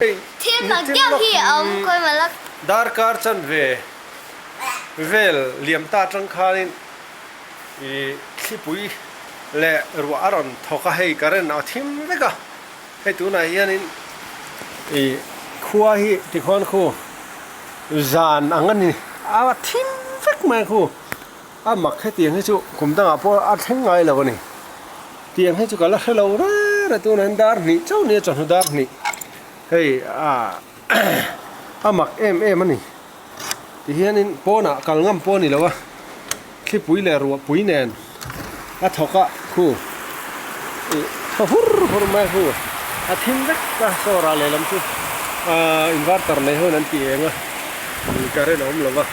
Hei nitin lawk darkar chanve vel liam ta atang khanin ih thlipui leh ruah a rawn thawk a, hei current a thim vek a, hei tunah hianin ih khua hi tikhuan khu zan ang a ni a thim vek mai khu. A mak hetiang hi chu kum dangah pawh a thleng ngai lo a ni. Tiang hi chu ka la hre lo reng a tunah hian dar hnih chauh nia chawhnu dar hnih hei a mak em em a ni. Tihianin pawnah kal ngam pawh a ni lo a, thlipui leh ruahpui nen a thawk a khu ih thaw hur hur mai a khu a thim vek a saw rah lehlam chu inverter nei ho in an ti eng a current a awm lo va.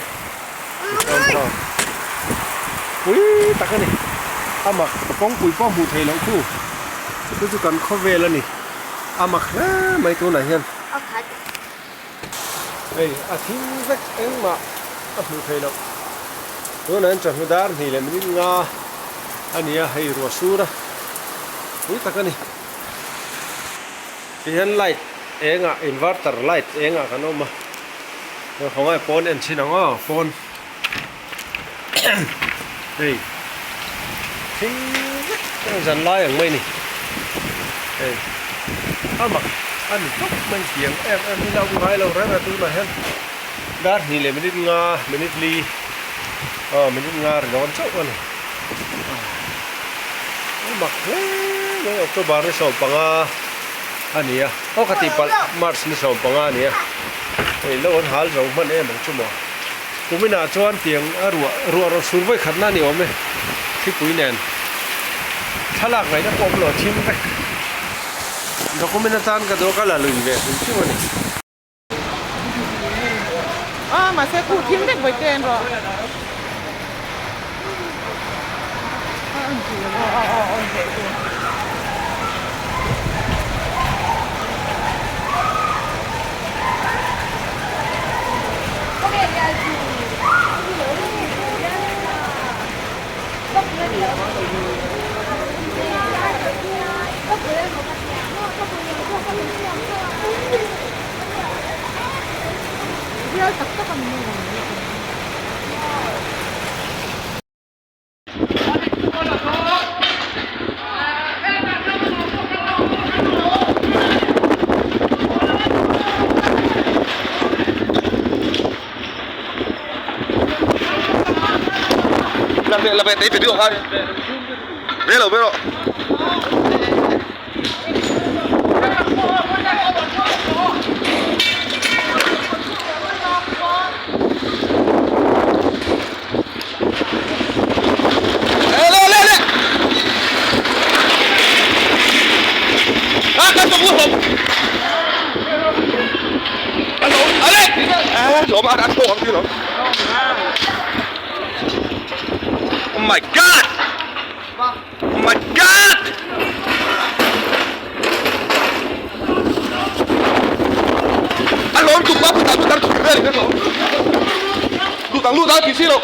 Pui tak a ni. A mak kawngpui pawh hmuh theih loh khu. Chu chu kan khawvel a ni. A mak hle mai tunah hian. Hei a thing vek engmah a hmuh theih loh. Tunah hian chawhnu dar hnih leh minute nga a ni a, hei ruah sur a. Pui tak a ni. Tihian light engah inverter light engah kan awm a. Khawngaih pawn en chhin ang aw pawn hei thing vek ang zan lai ang mai ni hei a mak a ni tawp mai tiang em em hi la awm ngai lo reng a tunah hian dar hnih leh minute nga minute li aw minute nga ri dawn chauh a ni a mak hle mai October ni 15 a ni a aw ka tihpalh March ni 15 a ni a. Hei lo an hal zo hman em ang chu maw. Kuminah chuan tiang a ruah ruah rawn sur vawi khatna a ni awm e thlipui nen thlalak ngaihna pawh awm lo a thim vek. Document atan ka duh a ka la lui ve hrim hrim a ni. Aw mahse khuh thim vek vawi te an rawh. Aw aw aw aw. Bial tak tak ang maw? Làm việc là về tí phải được thôi. Về rồi, về rồi. Oh my god! Oh my god! A lawm tuk pa pu tar pu tar tuk vel vel lo. Lut ang lut ang ti si lo.